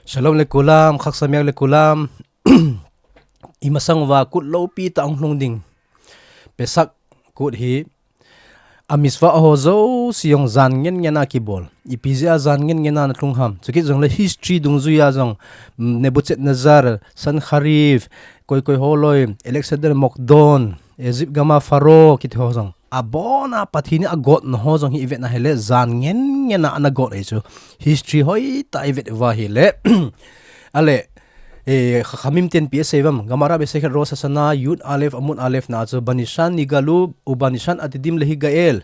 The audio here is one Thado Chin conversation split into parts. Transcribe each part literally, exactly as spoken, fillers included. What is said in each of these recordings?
Shalom le kulam, khaksa miak le kulam. Imasang uva kut loupi tah hung lhung ding Pesach kut hi, a mitzvah ho jouse jong jan ngen ngen a kibol. Ipi jeh a jan ngen ngen a ana lhung ham? Chukit jongle history dungjuia jong, mm, Nebuchadnezzar, Sanherib, koi koi holoi, Alexander Mokdon, Egypt gam a Pharaoh kiti ho jong, abon a Pathen in agotna ho jong hi ivet na hile, jan ngen ngen a ana got ahi chu. History hoitah a ivet uva hile, ale, eh, Chachamim ten ipi asei uvem? Gemara Masekhet Rosh Hashanah, Yud Alef Amud Alef na chu, Banishan nigalu, ubanishan atidim lehigael.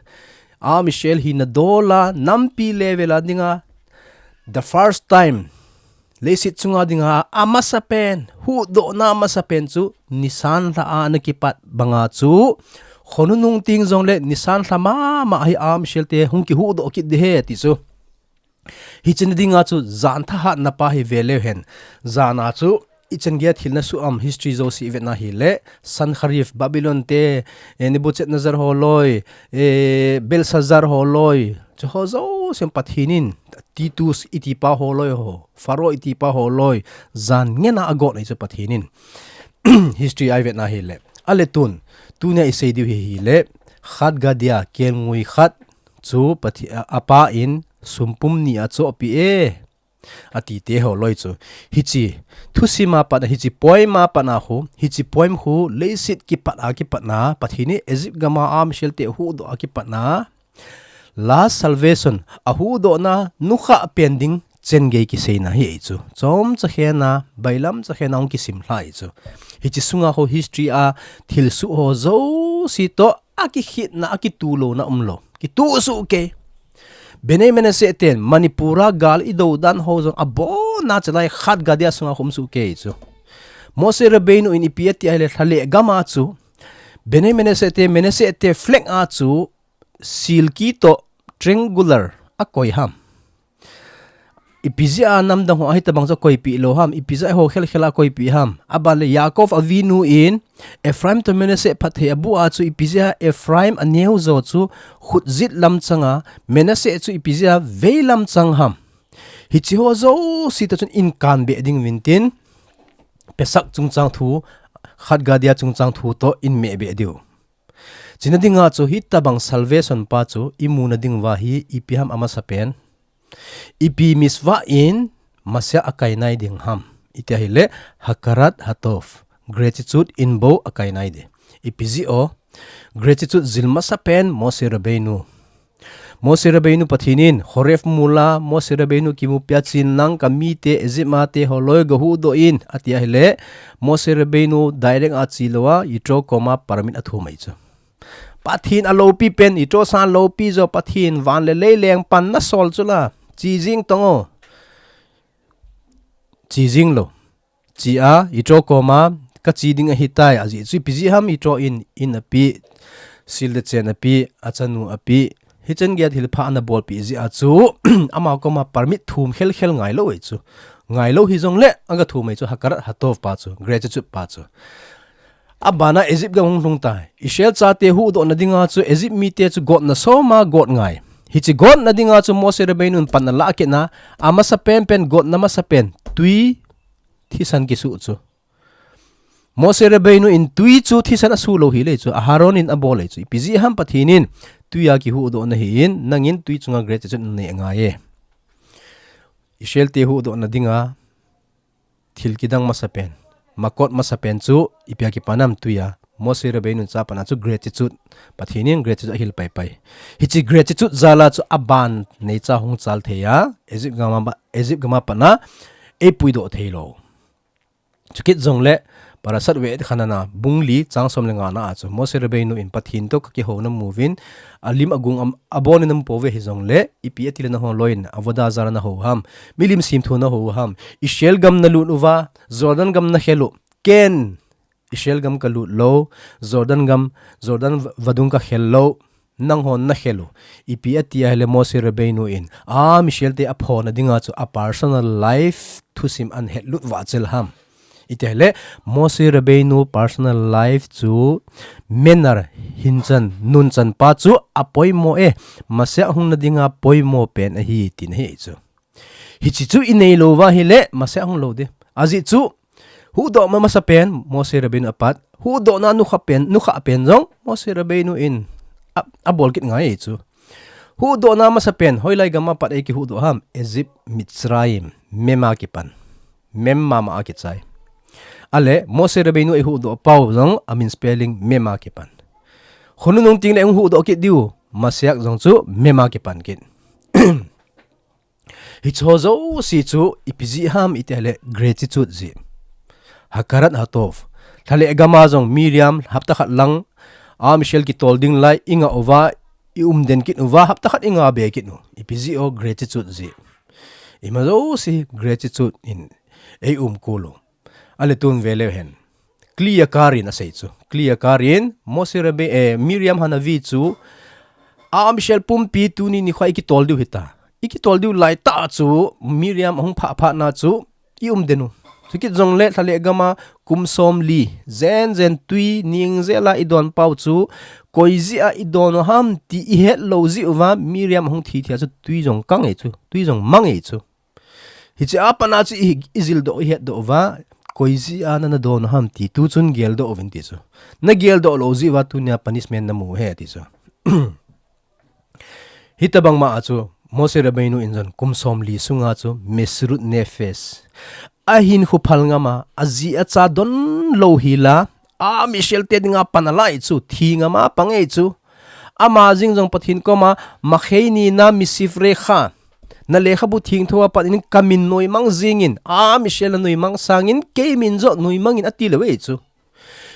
Am Yisrael hinadol a, nampi level a dinga, the first time, leiset chunga dinga amasapen, huhdohna amasapen chu Nisan lha a ana kipat banga chu, khonung nung teng jongle Nisan lha mama hi Am Yisrael te hung kihuhdoh kit ding ahi ti chu. Hiche na dinga chu jan thahatna pa hi ve leu hen. Jan a chu ichan geiya thil na suh am? History jouse ivet na hile, Sanherib, Babylon te, eh, Nebuchadnezzar holoi, eh, Belshazzar holoi, chu ho jouse Pathen in, Titus iti pa holoi ho, Pharaoh iti pa holoi, jan ngen a agot ahi chu Pathen in. History a ivet na hile. Ale tun, tunia isei diu hi hile, Chad Gadya, kelngoi khat chu Pathe-, a, apa in sumpum ni achohpeh e, ati te holoi chu. Hiche thusim a pat a, hiche poem a pat a khu, hiche poem khu leiset kipat a kipatna, Pathen in Egypt gam a Am Yisrael te ahuhdoh a kipatna, last salvation, ahuhdohna nukhah pen ding chen gei kiseina hi ahi chu. Chomcha khen a, bailamcha khen a hung kisim lha ahi chu. Hiche sunga khu history a thilsoh ho jouse toh akikhitna, akituh louna umlou. Kituh soh kei. Bnei Menashe ten Manipur a gal idou dan ho jong abon a chelai Chad Gadya sunga khu um soh kei chu. Moshe Rabbeinu in ipi ati ahile, lhaleh gam a chu Bnei Menashe te, Menashe te flag a chu silki toh triangular akoi ham? Ipi jeh a namdang ho ahitabang chu akoipeh lou ham? Ipi jeh a ho khelkhel a akoipeh ham? Aban le Yaakov Avinu in Ephraim toh Menashe phatthei aboh a chu ipi jeh a Ephraim aneo jo chu khutjit lam chang a, Menashe chu ipi jeh a veilam chang ham? Hiche ho jouse toh chun ikan beh ding uvin tin, Pesach chungchang thu, Chad Gadya chungchang thu toh imeh beh diu. Chuna dinga chu hitabang salvation pa chu imu na ding uva hi ipi ham amasapen? Ipi mitzvah in Mashiach akai nai ding ham? Iti ahile, Hakarat Hatov, gratitude in bou akai nai ding. Ipi jeh a? Gratitude jil masapen Moshe Rabbeinu. Moshe Rabbeinu Pathen in, Horeb mol a, Moshe Rabbeinu kimupi a, chen lang kamite, Egypt a te holoi gahuhdoh in, ati ahile, Moshe Rabbeinu direct a che lou a, Yitro koma permit athum ahi chu. Pathen aloupi pen, Yitro san loupi jo Pathen, van le lei lengpan nasol chu la, che jing tong o. Che jing lou. Che a, Yitro koma, kache ding ahitai, ajeh chu ipi jeh ham, Yitro in, in ape, sil le chen ape, achanu ape. Hichan geiya thilpha ana bolpeh jeh a chu, ama koma permit thum khelkhel ngailou ahi chu. Ngailou hijongle, agathum ahi chu, Hakarat Hatov pa chu, gratitude pa chu. Abana Egypt gam hung lhung tai. Israel chate huhdohna dinga chu Egypt mite chu gotna soma got ngai. Hiche gotna dinga chu Moshe Rabbeinu in pan alah kit na, amasapen pen gotna masapen tui thisan kisuh chu. Moshe Rabbeinu in tui chu thisan asuh lou hile chu, Aharon in abol le chu. Ipi jeh ham Pathen in tui a kihuhdohna hi in, nangin tui chunga gratitude nanei angai e. Israel te huhdohna dinga thil kidang masapen, makot masapen chu ipi a kipan ham tui a. Moshe Rabbeinu cha pan a chu gratitude, Pathen in gratitude ahil paipai. Hiche gratitude jal a chu aban neicha hung chal thei a, Egypt gam a, Egypt gam a pat a eipuidoh thei lou. Chukit jongle, Parashat Ve'etchanan a, bung li chang som le nga na a chu, Moshe Rabbeinu in Pathen toh kakihouna mu uvin, alim agung am, abon in amu pouve hijongle, ipi ati le nahou lou in, Avodah Zarah nahou ham, milim semthu nahou ham, Israel gam nalut uva, Jordan gam nakhel u, ken, Israel gam kalut lou, Jordan gam, Jordan va-, vadung kakhel lou, nanghon nakhel u. Ipi ati ahile Moshe Rabbeinu in, a, Israel te aphona dinga chu a personal life thusim ahin hetlut vah chel ham. Iti ahile, Moshe Rabbeinu personal life chu manner hinchan, nunchan pa chu apoimo e, Mashiach hungna dinga poimo pen ahi tina ahi chu. Hichi chu inei lou va hile, masa hung lou di. Ajeh chu, huhdoh ma masa pen, Moshe Rabbeinu apat, huhdohna nukha pen, nukha pen jong, Moshe Rabbeinu in, a, abol kit ngai chu. Huhdohna masa pen, hoilai gam a pat ei kihuhdoh ham, Egypt, Mitzrayim, mem a kipan. Mem mama a kichai. Ale, Moshe Rabbeinu ei huhdoh pau jong, amin spelling mem a kipan. Khonung nung ting le hung huhdoh kit diu, Mashiach jong chu mem a kipan kit. Hicho jouse chu ipi jeh ham iti le gratitude jeh. Hakarat hatov. Lhale gam a jong Miriam hapta khat lang, Am Israel kitol ding lai, inga uva, i umden kit uva, hapta khat inga be kit u. Ipi jeh o gratitude jeh. Ima jouse gratitude in ei um kul u. Ale tun ve leu hen. Clear karin asei chu. Clear karin, Moshe Rabbe, eh, Miriam Hanavi chu, Am Israel pumpi tuni nikho i kitol diu hita. I kitol diu lai ta chu, Miriam ahung pha pha na chu, i umden u. Chukit jong le, lhale gam a, kum som li, jen jen tui, ning jel a i don pau chu, koi jeh a i don u ham ti i het lou jeh uva, Miriam ahung thi thia chu, tui jong kang e chu, tui jong mang e chu. Hiche a pat na chu i, i jildoh, i hetdoh uva, koi jeh a nana don u ham ti, tu chun geldoh uvin ti chu. Na geldoh lou jeh uva, tunia punishment na mu ahi ti chu. Hitabang ma a chu, Moshe Rabbeinu in jong kum som li sunga chu, Mesirut Nefesh. Ahinkho phal ngam a, aji acha don lou hi la, Am Israel te dinga pan alai chu, thi ngam a pang e chu. Ama jeng jong Pathen koma, Macheinu na Misifrecha. Na lekhabu thengtho a pat in kamin noimang jingin, Am Israel a noimang sangin, keimin joh noimangin ati lou e chu.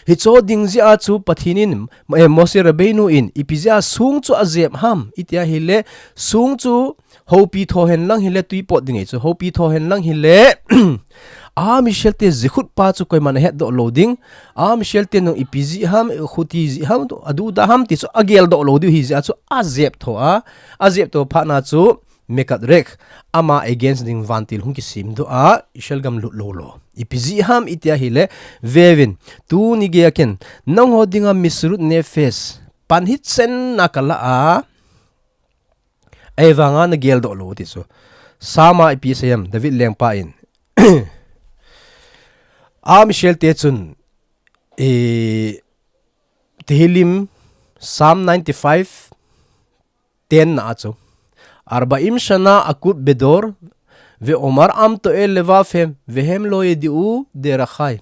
Hicho ding jeh a chu Pathen in, eh, Moshe Rabbeinu in, ipi jeh a song chu ajep ham, iti a hile, song chu houpi tho hen lang hile tui pot ding e chu, houpi tho hen lang hile, Am Israel te jikhut pa chu koiman ahetdoh lou ding, Am Israel te nung ipi jeh ham, khuti jeh ham, adu da ham ti chu ageldoh lou diu hi jeh a chu ajep tho a, ajep tho phat na chu, Mekatrekh, ama against ding vantil hung kisim doh a, Israel gam lut lou lou. Ipi jeh ham iti a hile, vevin, tuni geiya ken, nangho dinga Mesirut Nefesh, pan hichan na kala a, ahivanga na geldoh lou ti chu. Psalm a ipi asei em, David lengpa in. Am Israel te chun, eh, Tehillim, Psalm ninety-five, ten na a chu. Arba'im shana akut bedor, ve'omar am to'e levav hem, vehem lo yeda'u derachai.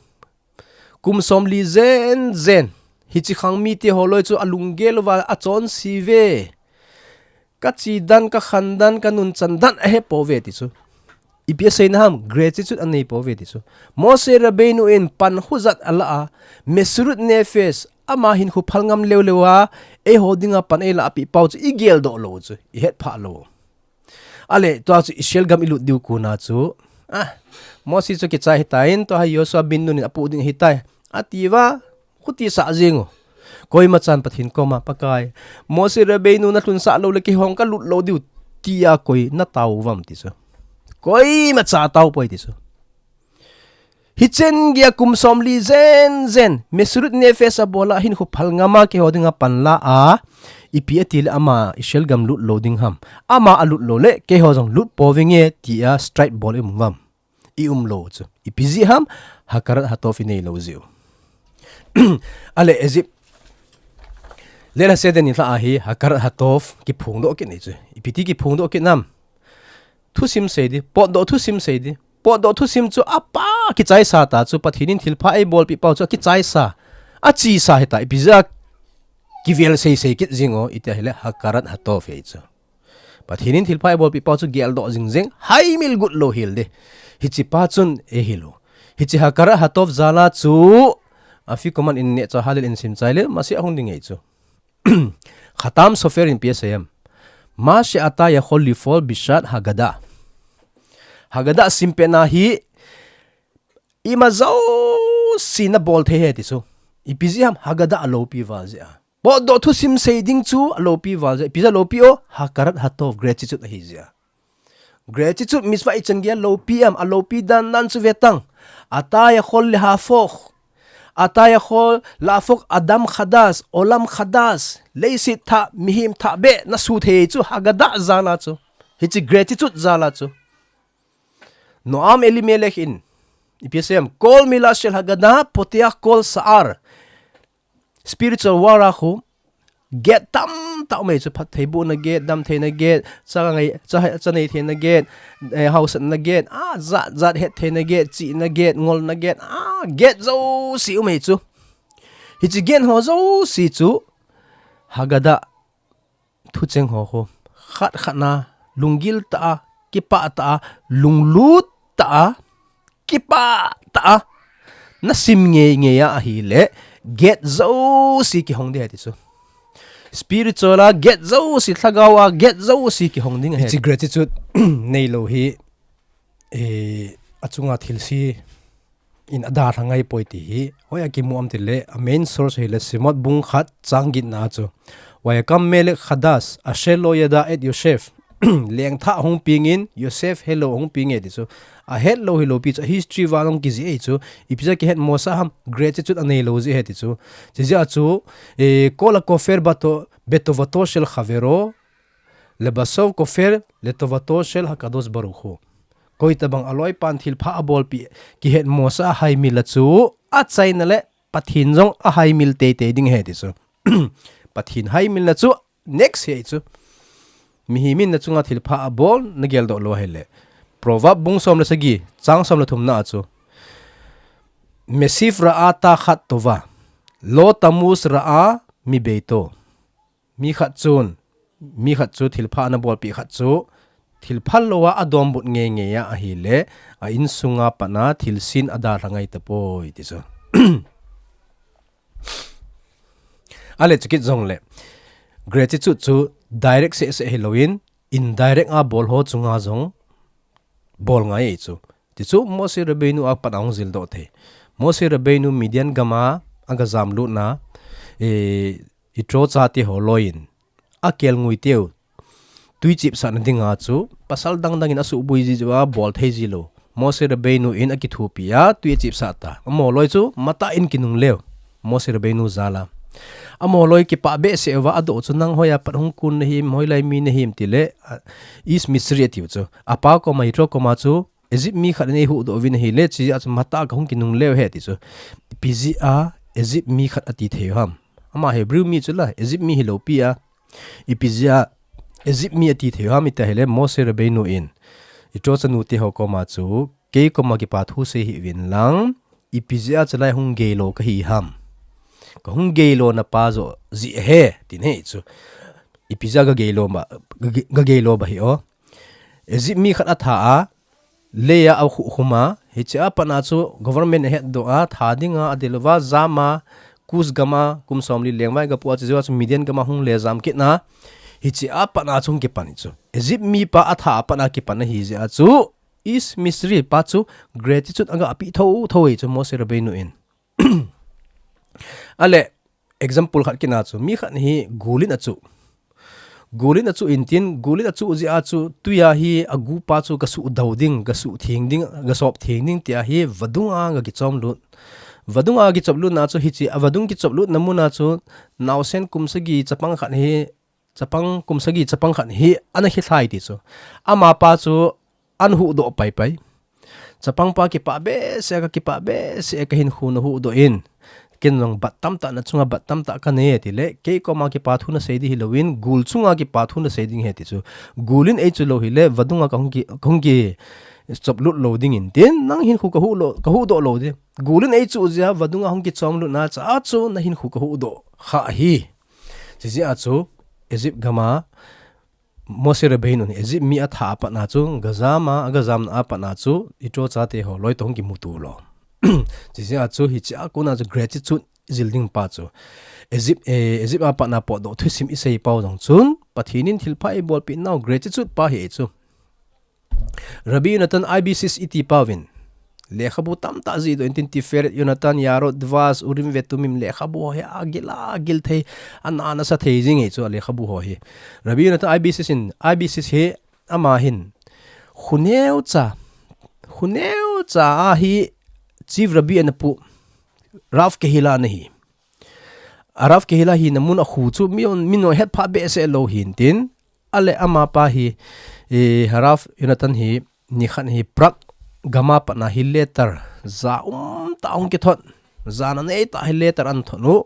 Kum som li jen jen, hiche khang mite ho loi chu alunggel uva achonse uve. Kache dan, kakhan dan, kanungchan dan ahepouve ti chu. Ipi asei na ham, gratitude anei pouve ti chu. Moshe Rabbeinu in pan hujat ala a, Mesirut Nefesh, ama hinkho phal ngam leu leu a, eiho dinga pan eila apeh pau chu igeldoh lou chu, ihet phah lou. Ale, tua chu Israel gam ilut diu kona chu. Ah, Moshe chu kichai hitan, tua hi Joshua bin Nun in apoh ding ahitai. Ati uva, khuti sah jing u. Koima chan Pathen koma, Pakai, Moshe Rabbeinu na lhunsah lou le keiho kalut lou diu, tia koi na tao uvam ti chu. Koima cha tao poi ti chu. Hichen geiya kum som li jen jen, Mesirut Nefesh abol a hinkho phal ngam a keiho dinga pan la a, ipi ati le ama Israel gam lut lou ding ham. Ama alut lou le, keiho jong lut pouvinge, tia strike bol i um uvam. I um lou chu. Ipi jeh ham, Hakarat Hatov inei lou jeh u. Ale Egypt. Leil HaSeder nikho a hi, Hakarat Hatov kiphongdoh kit ni chu. Ipi ti kiphongdoh kit nam. Thusim sei di, potdoh thusim sei di. Potdoh thusim chu apa kichaisa ta chu, Pathen in thilpha eibolpeh pau chu akichaisa. Achesa hita, ipi jeh a kivel sei sei kit jing o, iti a hile Hakarat Hatov hi chu. Pathen in thilpha eibolpeh pau chu geldoh jing jing, haimil gut lou hel di. Hiche pa chun eihil u. Hiche Hakarat Hatov jal a chu, Afikoman in neh chu Hallel in sim chai le, masi ahung ding e chu. Khatam Sofer in ipi asei em. Ma she'ata yachol lif'ol bishat Haggadah. Haggadah simpeh na hi ima jouse nabol thei ahi ti chu. Ipi jeh ham Haggadah aloupi val jeh a. Potdoh thusim sei ding chu aloupi val jeh a. Ipi jeh a aloupi o, Hakarat Hatov, gratitude ahi jeh a. Gratitude mitzvah ichan geiya aloupi em, aloupi dan dan chu ve tang. Ata yachol lehapok. Ata yachol lehapok adam chadash, olam chadash. Leiset thah, mihem thah beh, nasuh thei chu Haggadah jal a chu. Hiche gratitude jal a chu. Noam Elimelech in, ipi asei em, כל מי אשר הגדה פותח כל שער. Spiritual war a khu, gate tamtah um ahi chu, phattheibohna gate, damtheina gate, chanei, chanei theina gate, eh, hausatna gate, a, jat jat hettheina gate, chihna gate, ngolna gate, a, gate jouse um ahi chu. Hiche gate ho jouse chu, Haggadah, thucheng ho khu, khat khat na, lunggil tah a, kipah tah a, lunglut tah a, kipah tah a, na sim ngei ngei a ahile, gate jouse kihong ding ahi ti chu. Spiritual a gate jouse, lhagao a gate jouse kihong ding ahi. Hiche gratitude neilou hi, eh, achunga thilse in adalha ngai poi ti hi, hoiya kimu em tile, a main source hile Shemot bung khat chang getna chu. ויקם מלך חדש, אשר לא ידע את יוסף. Lengthah hung pengin, Yosef helou hung peng e ti chu. Ahetlou hilou pi chu, history val hung kijih e chu. Ipi jeh a kihet mosa ham, gratitude aneilou jeh ahi ti chu. Chujeh a chu, eh, כל הכופר בטו-, בטובתו של חברו, לבסוף כופר לטובתו של הקדוש ברוך הוא. Koitabang aloipan thilpha abolpeh, kihet mosa a haimil a chu, achaina le Pathen jong ahaimil teitei ding ahi ti chu. Pathen haimilna chu next ahi chu. Mihem in nachunga thilpha abol, nageldoh lou ahile. Proverb bung som le sagi, chang som le thumna a chu. מוסיף רעה תחת טובה, לא תמוש רעה מביתו. Mi khat chun, mi khat chu thilpha ana bolpeh khat chu, thilpha lou a adombut ngei ngei a ahile, a insunga pat a thilse in adalha ngai tapoi ti chu. Ale chukit jongle, gratitude chu direct seh seh hilouvin, indirect a bol ho chunga jong bol ngai ahi chu. Ti chu Moshe Rabbeinu a pat a hung jildoh thei. Moshe Rabbeinu Midian gam a agajam lutna, eh, Yitro chate ho loi in, akelngoi teu tui chipsahna dinga chu, pasal dang dang in asuhboi ji jeh uva bol thei ji lou. Moshe Rabbeinu in akithopi a, tui achipsah ta. Amaho loi chu, matah in kinungle u. Moshe Rabbeinu jal a. Amaho loi kipah behseh uva adoh chu, nang hoiya pat hung kon nahim, hoilai mi nahim tile, a, איש מצרי atiu chu. Apa koma, Yitro koma chu, Egypt mi khat in eihuhdoh uvin ahile, chujeh a chu matah a kahung kinungle u ahi ti chu. Ipi jeh a Egypt mi khat ati thei u ham. Ama Hebrew mi chu la, Egypt mi hilou pi a. Ipi jeh a Egypt mi ati thei u ham iti ahile, Moshe Rabbeinu in, Yitro chanu te ho koma chu, kei koma kipa thu sei hih uvin lang, ipi jeh a chulai hung gei lou kahi ham. Kahung gei louna pa joh jeh ahi, tin ahi chu. Ipi jeh a gagei lou ba, gagei, gagei lou ba hi o. Egypt mi khat atha a, lei a akhuh khum a, hiche a pat a chu government ahetdoh a, tha dinga adel uva, jam a, Kush gam a, kum somli lengvai gapo a, chujou a chu Midian gam a hung le jam kit na, hiche a pat a chu hung kipan ahi chu. Egypt mi pa atha a pat a kipan ahi jeh a chu, איש מצרי pa chu gratitude aga peh thotho ahi chu Moshe Rabbeinu in. Ale, example khat kit na chu, mi khat hi gul in achuh. Gul in achuh intin, gul in achuh jeh a chu, tui a hi agu pa chu kasuh dou ding, kasuh theng ding, gasop theng ding tia hi vadung a gakichom lut. Vadung a kichop lutna chu hiche, a vadung kichop lutna mun a chu, naosen kum sagi chapang khat hi, chapang kum sagi chapang khat hi ana khilhai ti chu. Amapa chu ana huhdoh pai pai. Chapang pa kipah behseh a, kakipah behseh e, kahinkho nahuhdoh in. Ken jong bat tamtah nachunga bat tamtah kanei e tile, kei koma kipa thu nasei ding hilouvin, gul chunga kipa thu nasei ding ahi ti chu. Gul in eichuh lou hile, vadung a kahung ki, kahung kichop lut lou ding intin, nang hinkho kahuh lou, kahuhdoh lou ding. Gul in eichuh jeh a, vadung a hung kichom lutna cha chu, nahinkho kahuhdoh kha ahi. Chujeh a chu, Egypt gam a, Moshe Rabbeinu in Egypt mi atha a pat a chu, gajam a, agajamna a pat a chu, Yitro chate ho loi toh hung kimuto lou. Chujeh a chu, hiche a kona chu gratitude jil ding pa chu. Egypt, eh, Egypt a pat a potdoh thusim isei pau jong chun, Pathen in thilpha eibolpeh nau gratitude pa hi chu. Rabbi Yonatan Eibishis iti pauvin. Lekhabu tamtah jihdoh intin Tiferet Yonatan, Yaarot Dvash, Urim Vetumim lekhabu ho hi agil agil thei, ana nasa thei jing ahi chu lekhabu ho hi. Rabbi Yonatan Eibishis in, Eibishis hi ama hin. Khu neocha, khu neocha a hi Chief Rabbi ana pu, Rav Kehila ana hi. A Rav Kehila hina mun a khu chu mi, min jong hetphah behseh lou hintin, Ale amapa hi, eh, Harav Yonatan hi, nikhat hi Prague gam a pat na hi letter ja um tah hung kithot, jana nei tah hi letter ahin thot u.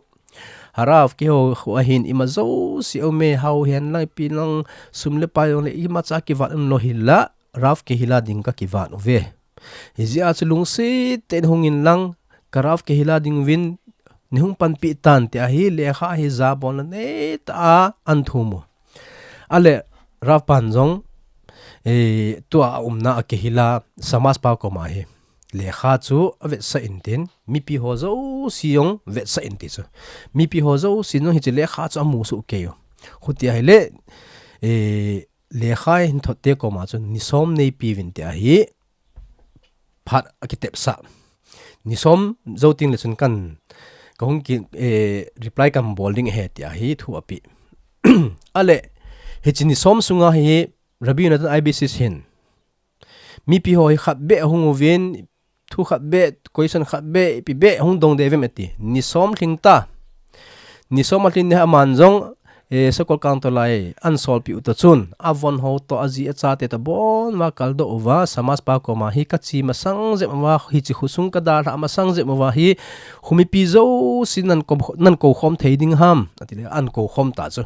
Harav, keiho khu ahin ima jouse aume, hao hen lang, ipi lang, sum le pai jong le imacha kivat umlou hila, Rav Kehila ding kakivat uve. Hijeh a chu lungset tah in hung in lang, ka Rav Kehila ding uvin, nei hung panpi tan, tia hi lekha hi ja bolna nei tah a ahin thum u. Ale, Rav pan jong, eh, tua aumna a Kehila Shamash pa koma hi lekha chu avetsah in tin, mipi ho jouse jong vetsah in ti chu. Mipi ho jouse jong hiche lekha chu amu soh kei u. Khutia hile, eh, lekha hin thot te koma chu ni som neipe uvin, tia hi phat akitepsah. Ni som jou teng le chun kan, kahung ki, eh, reply kan bol ding ahi, tia hi thu ape. Ale, hiche ni som sunga hi Rabbi Yonatan Eibesheich hin mipi ho hi khat beh ahung uvin, thu khat beh, question khat beh, ipi beh hung dong ding uvem ati. Ni som lhing ta. Ni som alhin ni aman jong, eh, sakol kangtolai ahin solpeh u toh chun, avon ho toh, aji achate toh, abon uva kaldoh uva, Shamash pa koma hi kache masang jep uva, hiche khosung kadalhah masang jep uva hi, khu mipi jouse nan kou, nan kou khom thei ding ham, ati le, ahin kou khom ta chu.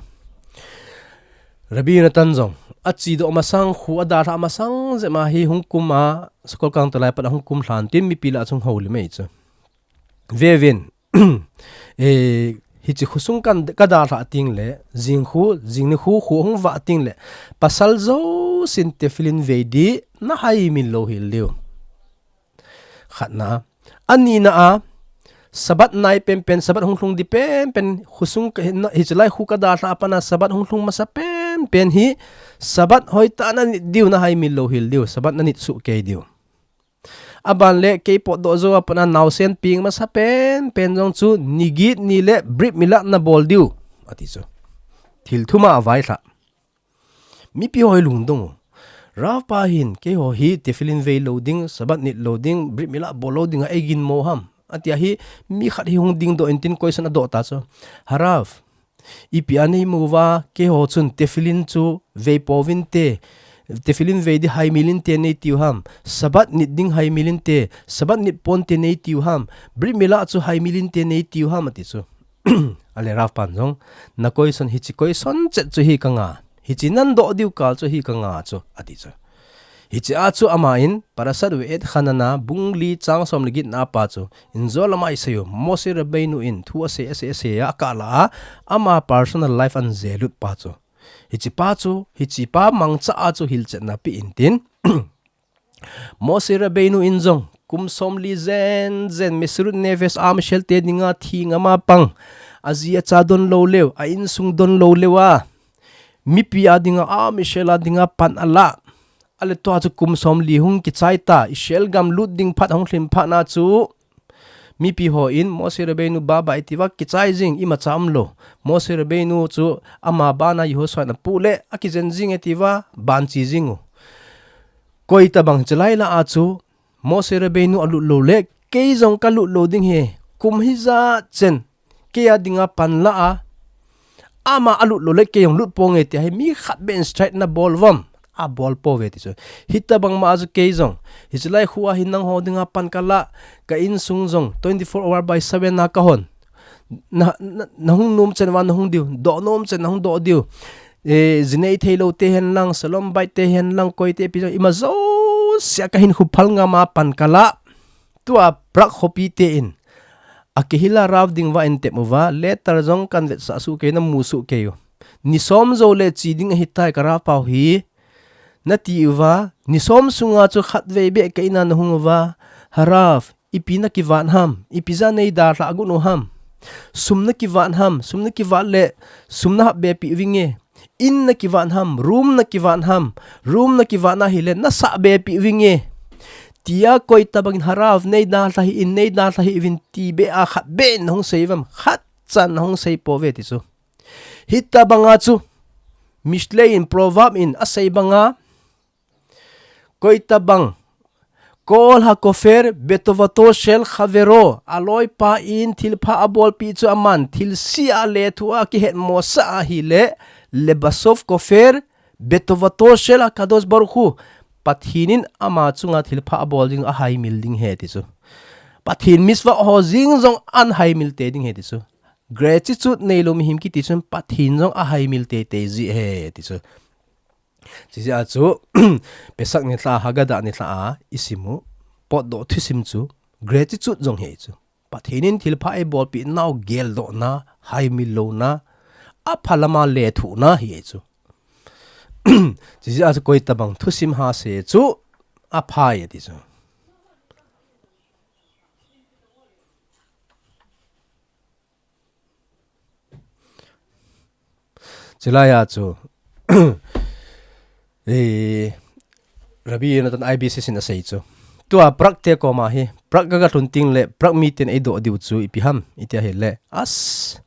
Rabbi Yonatan jong, achedoh masang, khu adalhah masang jep ma hi hung kum a, sakol kangtolai pat ahung kum lhan tin mipi lah a chun houlim ahi chu. Ve uvin, eh, hiche khosung kan, kadalhah teng le, jing khu, jing nikho, khu ahung vah teng le, pasal jousen tefillin vei ding, nahaimil lou hel diu. Khatna. Anina a, Sabbath nai penpen, Sabbath hung lhung ding penpen, khosung ka, na, hiche lai khu kadalhah a pat na Sabbath hung lhung masa penpen hi, Sabbath hoitah a nanit diu, nahaimil lou hel diu, Sabbath nanit soh kei diu. Aban le, kei potdoh jou a pat na naosen peng masa penpen jong chu, ni get ni le brit mila nabol diu, ati chu. Thil thum a availhah. Mipi ho hi lungdong u. Rav pa hin, keiho hi tefillin vei lou ding, Sabbath nit lou ding, brit mila bol lou ding a eiginmo ham, atia hi, mi khat hi hung dingdoh in tin question adoh ta chu. Harav, ipi a neimu uva, keiho chun tefillin chu vei pouvinte, tefillin vei ding haimil inte neitiu ham, Sabbath nit ding haimil inte, Sabbath nit ponte neitiu ham, brit mila chu haimil inte neitiu ham, ati chu. Ale Rav pan jong, na question, hiche question chet chu hi kanga, hiche nandoh diu kal chu hi kanga chu, ati chu. Hiche a chu aman, Parashat Ve'etchanan a, bung li chang som le get na a pat chu, in jol a ama isei u, Moshe Rabbeinu in thu asei, asei, asei a, akah lah a, ama personal life ahin jelut pa chu. Hiche pa chu, hiche pa mangcha a chu hilchetna pe in tin, Moshe Rabbeinu in jong, kum somli jen jen, Mesirut Nefesh, a mishel te dinga thi ngam a pang, aji acha donlou leu, a insung donlou leu a, mipi a dinga, a mishel a dinga pan alah. Ale tua chu kum somli hung kichai ta, Israel gam lut ding phat hung lhin phat na chu, mipi hon Moshe Rabbeinu baba iti uva kichai jing, imacha umlou. Moshe Rabbeinu chu ama bana Yehoshua in apoh le, akijen jing e ati uva, banchi jing u. Koi tabang hiche lai lah a chu, Moshe Rabbeinu alut lou le, kei jong kalut lou ding ahi, kum hijat chen, kei a dinga pan lah a, ama alut lou le, kei jong lut ponge tia hi, mi khat beh in strike nabol uvam, abol pouve ti chu. Hitabang ma a chu kei jong, hiche lai khu a hi nangho dinga pan kalah, ka insung jong, twenty-four hour by seven a kahon. Na, na, nahung nom chen uva nahung diu, doh nom chen nahung doh diu. Eh, jinei theilou te hen lang, shalom bait te hen lang, koi te pi jong, ima jouse a kahinkho phal ngam a pan kalah. Tua Prague khopi te in, a Kehila Rav ding uva eintep uva, letter jong kahin vetsah soh kei, namu soh kei u. Ni som jou le che ding ahitai ka Rav pau hi, nati uva, ni som sunga chu khatvei beh ka in a nahung uva, Harav, ipi nakivat ham, ipi jeh a neidalhah got u ham. Sum nakivat ham, sum nakivat le, sum nahap be peh uvinge. In nakivat ham, room nakivat ham, room nakivat na hile, nasah be peh uvinge. Tia koi tabang in Harav neidalha hih in, neidalha hih uvin ti beh a khat beh in nahung sei uvam, khat chan nahung sei pouve ti chu. Hitabang a chu, Mishle in, Proverb in, asei bang a, koi tabang, Kol hakofir betovato shel chavero, aloipa in thilpha abolpi chu aman thilse a lethuh a kihetmosah ahile, lebasov kofir betovato shel Hakadosh Baruch Hu, Pathen in ama chunga thilpha abol ding, ahaimil ding ahi ti chu. Pathen mitzvah ho jing jong ahaimil te ding ahi ti chu. Gratitude neilou mihem kiti chun Pathen jong ahaimil teitei ji ahi ti chu. Chijeh a chu, Pesach nilhah a, Haggadah nilhah a isim u, potdoh thusim chu gratitude jong ahi chu. Pathen in thilpha eibolpeh nau geldohna, haimil louna, apha lama lethuhna ahi chu. Chijeh a chu koitabang thusim hase chu apha ahi ti chu. Chulai a chu, eh, Rabbi Yonatan I B C sin asei chu. Tua Prague te koma hi, Prague ga lhun teng le, Prague miten eidoh diu chu ipi ham, iti ahile. As,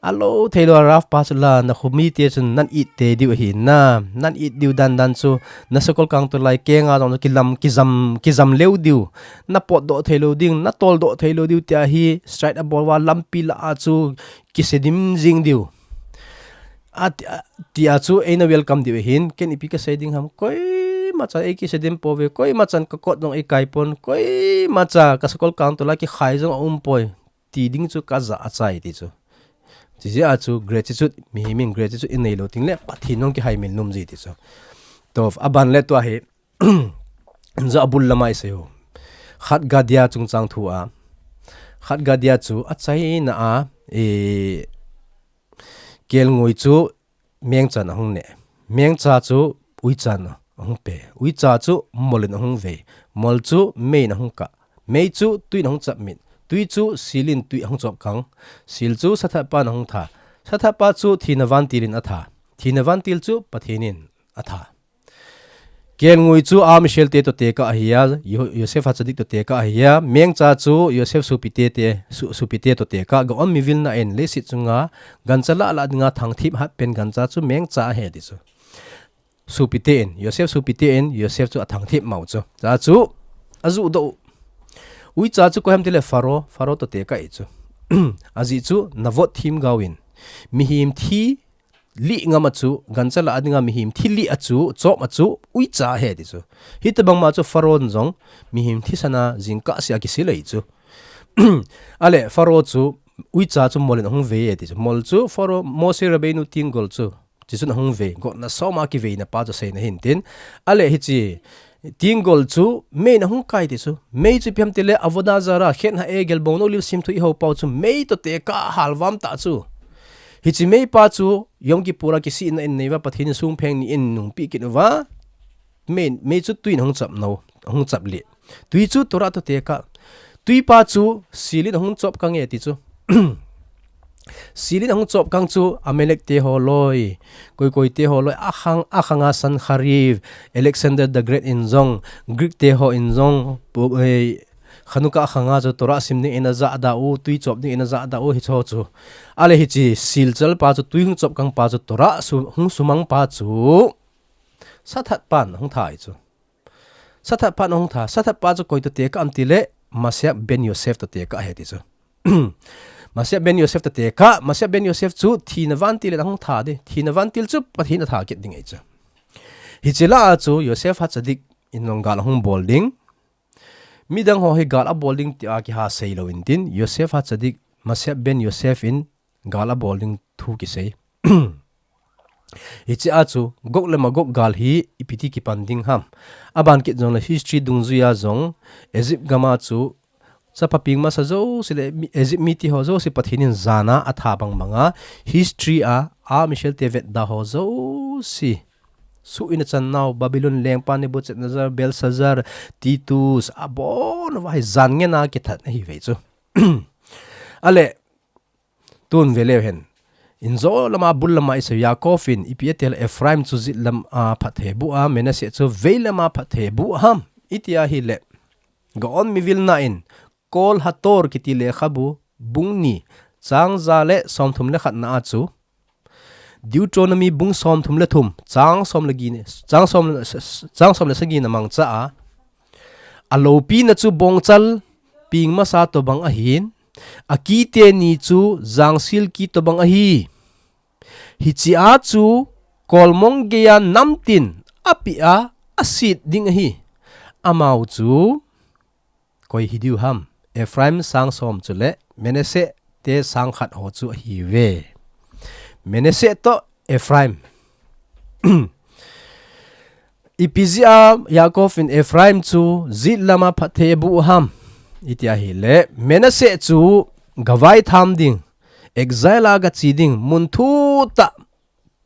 alou theilou a Rav pa chu la, nakho mite chun nan it te diu ahi na, nan it diu dan dan chu, na sakol kangtolai kenga jong chu kilam, kijam, kijam leu diu, na potdoh theilou ding, na toldoh theilou diu tia hi, strike abol uva lampi lah a chu, kisedim jing diu. Ati, a, tia chu eina welcome diu ahin, ken ipi kasei ding ham, koima cha eikisedim pouve, koima chan kakot jong eikai pon, koima cha kasakol kangtol a kikhai jong aum poi, ti ding chu kajah achai ti chu. Chijeh a chu gratitude, mihem in gratitude inei lou teng le, Pathen jong kihaimil nom ji ti chu. Tov, aban le tua hi, Injo abul lama isei u. Chad Gadya chungchang thu a. Chad Gadya chu achaina a, e, kelngoi chu mengchan ahung ne. Mengcha chu uichan ahung pe. Uicha chu mol in ahung vei. Mol chu mei in ahung kah. Mei chu tui in ahung chapmit. Tui chu sil in tui ahung chopkang. Sil chu sathatpa in ahung tha. Sathatpa chu thina vantil in atha. Thina vantil chu Pathen in atha. Kelngoi chu Am Yisrael te toh tekah ahi a, Yo-, Yosef HaTzadik toh tekah ahi a, mengcha chu Yosef sopite te, so-, sopite toh tekah, Gaon Mivilna in leiset chunga gancha lah lah dinga thangthip hat pen gancha chu mengcha ahi ti chu. Sopite in, Yosef sopite in, Yosef chu athangthip mau chu. Cha chu, ajudoh u. Uicha chu koi ham tile Pharaoh, Pharaoh toh tekah ahi chu. Ajeh chu, navot thim gao in. Mihem thi lih ngam a chu, gancha lah a dinga mihem thi lih a chu, chop a chu, uicha ahi ti chu. Hitobang ma chu Pharaoh in jong, mihem thisan a jingkah seh a kisil ahi chu. Ale, Pharaoh chu, uicha chu mol in ahung vei e ti chu. Mol chu, Pharaoh, Moshe Rabbeinu tenggol chu, tichun ahung vei. Gotna som a kiveina pa chu seina hin tin. Ale, hiche, tenggol chu, mei in ahung kai ti chu. Mei chu ipi ham tile, Avodah Zarah, Chet HaEgel, Bongnou Lilsim thu ihou pau chu, mei toh tekah halvam ta chu. Hiche mei pa chu, Yom Kippur a kisihna in neiva Pathen in songpheng ni in nungpeh kit uva. Mei, mei chu tui in ahung chap nau, ahung chap lih. Tui chu Torah toh tekah. Tui pa chu sil in ahung chopkang e ti chu. Sil in ahung chopkang chu Amalek te ho loi, koi koi te ho loi, akhang, akhang a Sancheriv, Alexander the Great in jong, Greek te ho in jong, pu-, eh, Chanukah akhang a chu Torah sim ding in ajah da u, tui chop ding in ajah da u, hicho chu. Ale hiche sil chal pa chu, tui hung chopkang pa chu, Torah su-, hung sumang pa chu, sathatpa in ahung tha ahi chu. Sathatpa in ahung tha, sathatpa chu koi toh tekah ham tile, Mashiach ben Yosef toh tekah ahi ti chu. Mashiach ben Yosef toh tekah, Mashiach ben Yosef chu thina vantil in ahung tha ding, thina vantil chu Pathen in atha kit ding ahi chu. Hiche lah a chu Yosef HaTzadik in jong gal ahung bol ding. Midang ho hi gal abol ding tia kiha sei lou in tin, Yosef HaTzadik, Mashiach ben Yosef in gal abol ding thu kisei. Hiche a chu, Gog le Magog gal hi ipi ti kipan ding ham. Aban kit jong le history dungjui a jong, Egypt gam a chu, chapa peng masa jouse le mi-, Egypt mite ho jouse Pathen in jan a atha bang bang a, history a, Am Yisrael te vetda ho jouse. Suh in achan nau, Babylon lengpa Nebuchadnezzar, Belshazzar, Titus, abon uva hi jan ngen a kithat ahi ve chu. Ale, tun ve leu hen. Injo lama bul lama isei u Yaakov in, ipi ati le Ephraim chu jet lam a phatthei aboh a, Manasseh chu vei lam a phatthei aboh ham. Iti ahile, Gaon Mivilna in, Kol HaTorah kiti lekhabu, bung ni, chang ja le somthum le khat na a chu, Deuteronomy bung somthum le thum, chang som le gi ni, chang som le, chang som le sagi na mangcha a, aloupina chu bongchal peng masa tobang ahin, akite ni chu jangsil ki tobang ahi. Hiche a chu kolmong geiya namtin apeh a, asit ding ahi. Amau chu koi hi diu ham? Ephraim sang som chu le Manasseh te sang khat ho chu ahi ve. Manasseh to Ephraim. Ipi jeh a Yaakov in Ephraim chu jet lama phatthei abu ham? Iti ahile, Manasseh chu gavai tham ding, exile a gache ding, mun thutah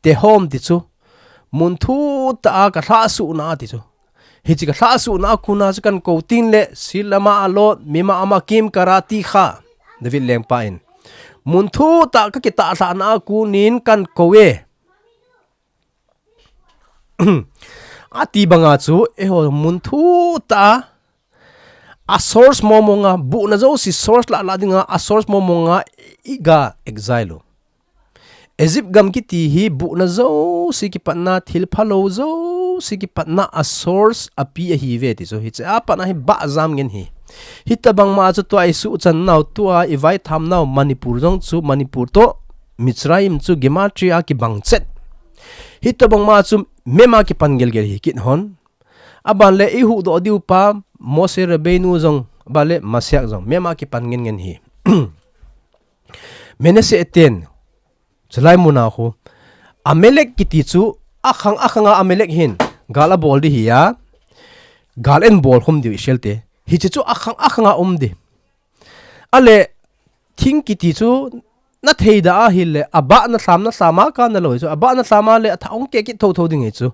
te hom ti chu, mun thutah a kalhahsuhna ti chu. Hiche kalhahsuhna a kon a chu kan kou tin le, jet lama alot, mima ama kim karati kha. David lengpa in, mun thutah kakitah lhahna a kon in kan kou e. Ati banga chu, eiho mun thutah a source momong a, buhna jouse source lah lah dinga, a source momong a iga exile u. Egypt gam kiti hi buhna jouse kipatna, thil phalou jouse kipatna a source api ahi ve ti chu. Hiche a patna hi bah jam ngen hi. Hitabang ma chu tua isuhchan nau, tua ivai tham nau Manipur jong chu, Manipur to Mitzrayim chu gematria kibang chet. Hitabang ma chu mema kipan gelgel hi kit hon. Aban le ihuhdoh diu pa Moshe Rabbeinu jong, aban le Mashiach jong, mema kipan ngen ngen hi. Manasseh ten, chulai muna khu, Amalek kiti chu, akhang akhanga Amalek hin gal abol di hi a, gal en bol khum diu Israel te. Hiche chu akhang akhanga um di. Ale, thing kiti chu, na theida ahile, abah na thlam na thlam a kana lou chu, abah na thlam a le, atha ong ke kit thotho ding hi chu.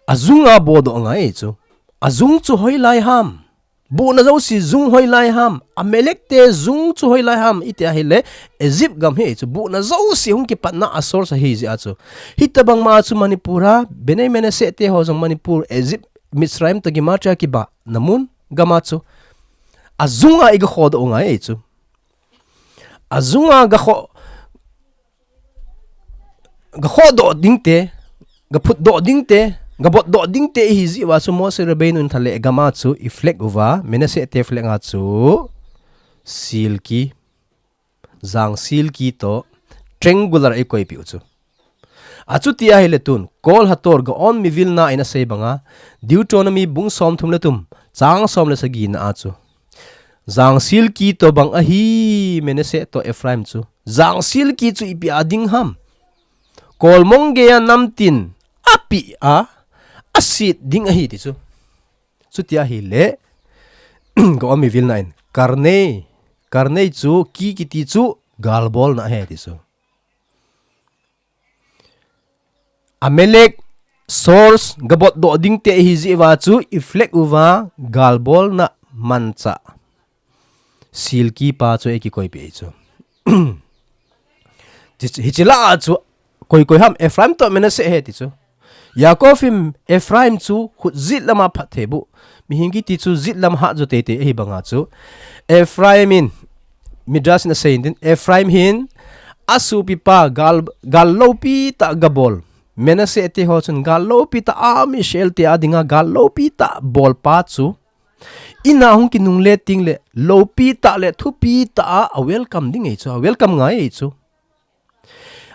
Ajung a bodoh ngai chu. Ajung chu hoilai ham? Buhna jouse jung hoilai ham? Amalek te jung chu hoilai ham? Iti ahile, Egypt gam hi chu. Buhna jouse hung kipatna a source ahi jeh a chu. Hitabang ma chu Manipur a, Bnei Manasseh te ho jong Manipur, Egypt, Mitzrayim to gematria kibahna mun gam a chu. Ajung a iga khodoh ngai chu. Ajung a ga kho, ga khodoh ding te, ga phutdoh ding te, ga botdoh ding te ihi jeh uva chu Moshe Rabbeinu in thale gam a chu i flag uva, Manasseh te flag a chu silki, jang silki to triangular a i koipeh u chu. Achuti ahile tun, Kol Hator Gaon Mivilna in asei banga, Deuteronomy bung somthum le thum, chang som le sagi na a chu. Jang silki to bang ahi, Manasseh to Ephraim chu. Jang silki chu ipi a ding ham? Kolmong gei a namtin apeh a, asit ding ahi ti chu. Chuti ahile, Gaon Mivilna in, Karnei, Karnei chu, ki kiti chu, galbolna ahi ti chu. Amalek source ga botdoh ding te ihi jeh uva chu i flag uva galbolna manchah silki pa chu eiki koipeh chu. Hiche, hiche lah a chu koi koi ham? Ephraim to Manasseh ahi ti chu. Yaakov in Ephraim chu khut jet lama phatthei bu. Mihem kiti chu jet lam hat jo teitei ahi banga chu. Ephraim in, Midrash in asei in tin, Ephraim hin asopipa gal, gal loupi tah gabol. Manasseh te ho chun gal loupi tah a Israel te a dinga gal loupi tah bolpa chu. Ina hung kinungle tengle loupi tah le thupi tah a, a welcome ding ahi chu, a welcome ngai ahi chu.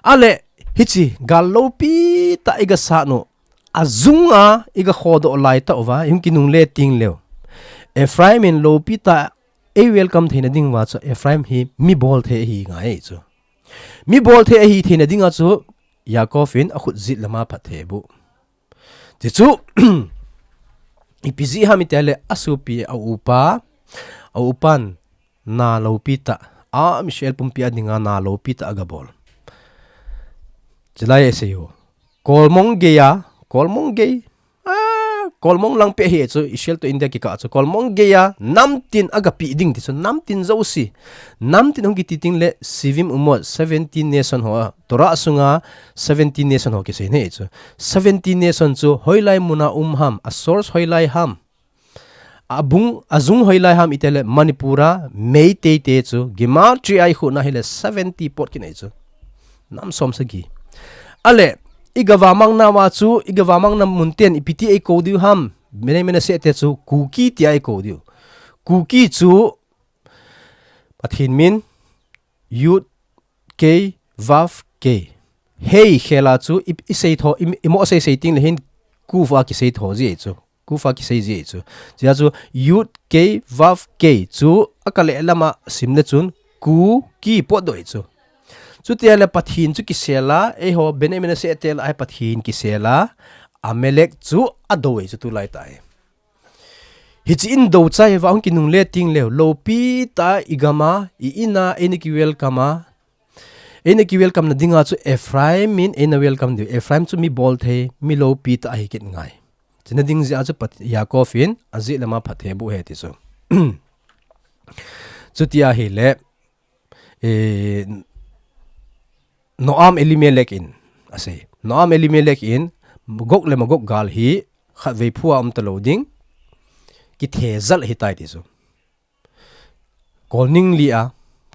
Ale, hiche, gal loupi tah iga sat u, ajung a iga khodoh lai tah uva, i hung kinungle tengleu. Ephraim in loupi tah ei welcome theina ding uva chu, Ephraim hi mi bolthei ahi ngai ahi chu. Mi bolthei ahi theina dinga chu, Yaakov in akhut jet lama phatthei bu. Ti chu, ipi jeh ham itile asopi a upa, a upan na loupi tah, a Israel pumpi a dinga na loupi tah agabol. Chulai asei u. Kolmong gei a, kolmong gei. A, kolmong lang peh ahi chu, Israel to India kikah chu. Kolmong gei a, namtin agapeh ding ti chu, namtin jouse. Namtin hung kiti tengle, Siuvim Umot, seventy nation ho a. Torah sunga, seventy nation ho kisei nei chu. Seventy nation chu, hoilai muna um ham, a source hoilai ham. Abung, ajung hoilai ham itile Manipur a, Meitei te chu, gematria a i khutna hile seventy pot kinei chu. Nam som sagi. Ale, iga vamang nauva chu, iga vamang na mun ten ipi ti eikou diu ham, Bnei Manasseh te chu, Kuki tia eikou diu. Kuki chu, Pathen min, Yud Kei, Vav Kei. Hei khel a chu i, i sei tho, i, i mo sei sei tengle hin Kuf a kisei tho ji chu. Kuf a kisei ji chu. Chia chu Yud Kei Vav Kei chu a kale lama sim le chun Ku Ki potdoh chu. Chutia le Pathen chu kisela, eiho Benjamin a seh te la ai Pathen kisela, Amalek chu a do chu tulai tai. Hichi in do chai va hung kinungle ting leu, lopi ta i gama, i ina, eini ki welcome a, eini ki welcome na dinga chu Ephraim in eina welcome diu. Ephraim chu mi bol thei, mi lopi ta ahi kit ngai. China ding jia chu Pat-, Yaakov in a ji lama phatthei bu he ti chu. Chutia hi le, eh, Noam Elimelek in, a sei. Noam Elimelek in, Gog le Magog gal hi, khatvei phu a um ta lo ding, kithejal hi tai ti chu. Kolning li a,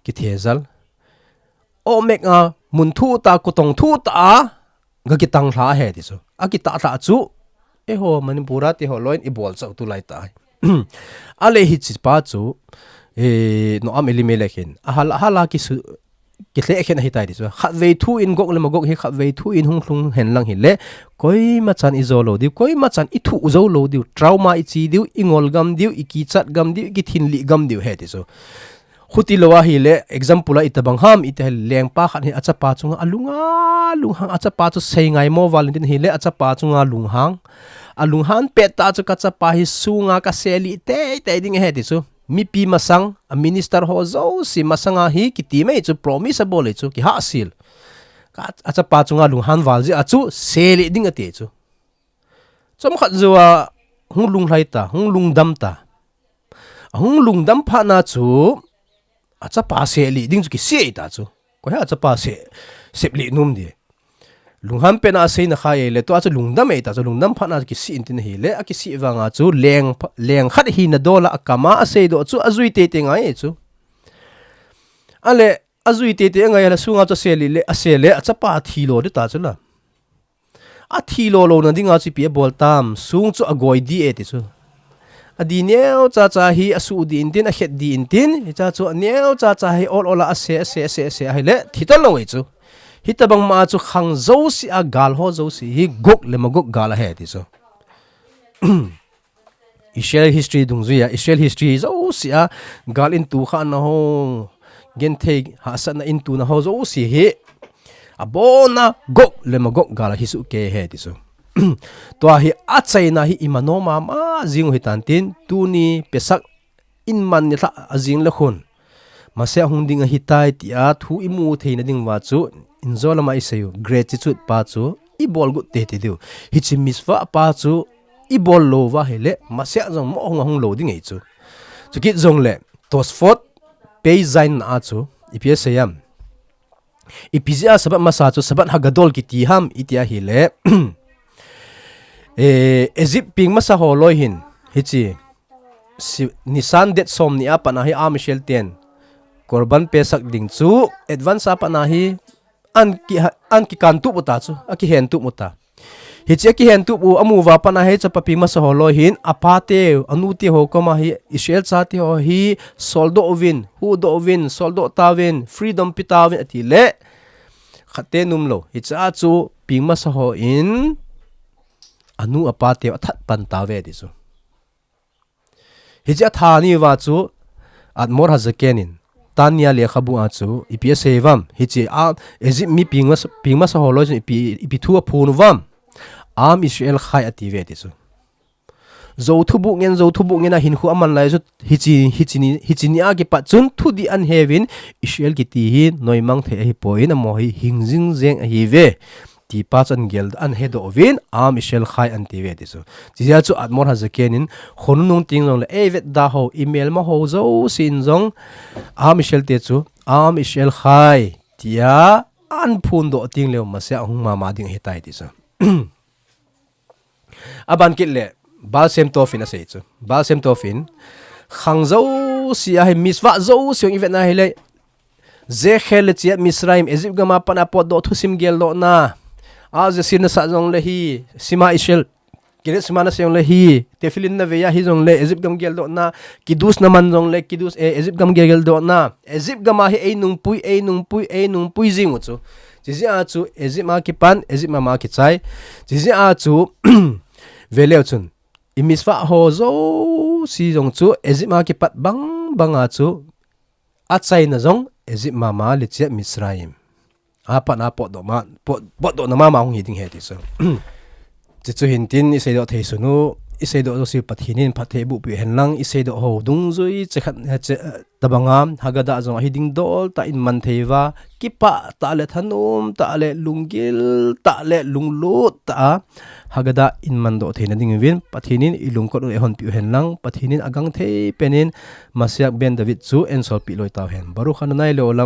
kithejal. Omek a, mun thu ta, kutong thu ta a, ga kitang hla he ti chu. A kita hla chu, eiho Manipur a ti ho loin i bol chau tulai tai. A le hichi pa chu, eh, Noam Elimelek in, a hal, a hal a kisu, kihle khen ahi tai ti chu. Khatvei thu in Gog le Magog hi khatvei thu in hung lhung hen lang hi le, koima chan i jo lo diu, koima chan i thu jo lo diu, trauma i chi diu, i ngol gam diu, i kichat gam diu, i kithin li gam diu he ti chu. Khuti lo a hi le, example a i tabang ham, i te lengpa khat hi a chapa chunga, a lunga, lunghang, a chapa chu sei ngai mo val in tin hi le, a chapa chunga lunghang. A lunghang pet ta chu ka chapa hi sunga ka seli tei tei ding he ti chu. Mipi masang, a minister ho jouse masanga hi kiti mai chu promise a bol chu, kihahsil. Ka, a chapa chunga lunghang val ji a chu, seli ding a ti chu. Chomkhat jou a hung lunglhai ta, hung lungdam ta. A hung lungdam phat na chu, a chapa seli ding chu kisei ta chu. Koi ha a chapa se, sep li num di. Lunghang pet na a sei na kha e le, tua chu lungdam e ta chu, lungdam phat na chu kisei in tin hi le, a kisei vang a chu, leng, leng khat hi na dol a a kama a sei doh chu, a jui tei tei ngai e chu. A le, a jui tei tei ngai a le, sunga chu a seli le, a se le, a chapa thi lo di ta chu la. A thi lo lo na dinga chu ipi a bol tam, sung chu a goi di e ti chu. A di neo cha cha hi a su di in tin, a khet di in tin, hi cha chu a neo cha cha hi ol ol a a se, a se, a se, a se, a hi le, thi ta lo e chu. Hi ta bang ma chu khang jouse a gal ho jouse hi Gog le Magog gal a he ti chu. Israel history dungjuia, Israel history jouse a, gal in tu kha na ho, genthei hahsatna in tu na ho jouse hi, a bona Gog le Magog gal a hi su ke he ti chu. Tua hi a chaina hi i mano mama jing u hi tan tin, tuni Pesach in man ni lha a jing le khun. Messiah hung ding ahi tai ti a thu i mu thei na ding va chu, in jo lama i sei u, gratitude pa chu, i bol gu tei tei diu. Hichi mitzvah pa chu, i bol lo va hi le, Messiah jong mo hung a hung lo ding e chu. Chu kit jong le, Tosfot, Pei Zayin na a chu, ipi a sei am. Ipi jia Sabbath masa chu, Sabbath Hagadol kiti ham, i ti a hi le. Eh, Egypt ping masa ho loi hin, hichi, si, Nisan det som ni a pat na hi Am Israel ten, Korban Pesach ding chu, advance a pat na hi, an ki, an ki kan tup u ta chu, a ki hen tup u ta. Hichi a ki hen tup u, a mu va pat na hi chapa ping masa ho loi hin, a pa te, a nu te ho koma hi, Israel cha te ho hi, sol doh uvin, hu doh uvin, sol doh ta uvin, freedom pi ta uvin, a ti le. Khat te num lo, hicha chu, ping masa ho in, a nu a pa te, a that pan ta ve ti chu. Hichi a tha ni va chu, Admor Hazaken in, Tanya lekhabu a chu, ipi a sei vam, hichi a, Egypt mi ping masa, ping masa ho loi chu, ipi, ipi thu a phun u vam, Am Israel Chai a ti ve ti chu. Jou thubu ngen, jou thubu ngen a hinkho a man lai chu, hichi, hichi ni, hichi ni a kipat chun, thu di an he vin, Israel kiti hi, noimang thei ahi poi, a mo hi, hing jing jeng ahi ve. Ti pa chu an gel, an he doh uvin, Am Israel Chai an ti ve ti chu. Chi jia chu Admor Hazaken in, khonung ting jong le, ei vet da ho, i melma ho jouse in jong, Am Israel te chu, Am Israel Chai, tia an phun doh ting leu Messiah hung mama ding ahi tai ti chu. A ban kit le, Baal Shem Tov in a sei chu. Baal Shem Tov in, khang jouse a hi mitzvah jouse hung i vet na hi le, Zecher le chia Mitzrayim, Egypt gam a pat na pot doh thusim gel doh na. A Zecher na sa jong le hi, Shema Israel, Kiryat Shema na sei jong le hi, Tefillin na vei a hi jong le, Egypt gam gel doh na, Kiddush na man jong le, Kiddush, eh, Egypt gam gel doh na, Egypt gam a hi ei nungpui, ei nungpui, ei nungpui jing u chu. Chi jia chu, Egypt a kipan, Egypt mama kichai. Chi jia chu, Veleu chun, i mitzvah ho jouse jong chu Egypt a kipat bang banga chu achaina jong Egypt mama le chia Mitzrayim. Apat a potdoh ma, pot, potdohna mama hung hi ding ahi ti chu. Chuchu hintin i seidoh thei sunu, i seidoh jouse Pathen in phatthei boh peh u hen lang, i seidoh ho dungjui chekhat, che, tabanga, Haggadah jong ahi ding dol tah in man thei uva, kipah tah le thanom tah le lunggil tah le lunglut tah a, Haggadah in mandoh theina ding uvin, Pathen in i lungkot u eihon peh u hen lang, Pathen in agangthei pen in, Mashiach ben David chu eisolpeh loi tau hen. Baruch Adonai leolam.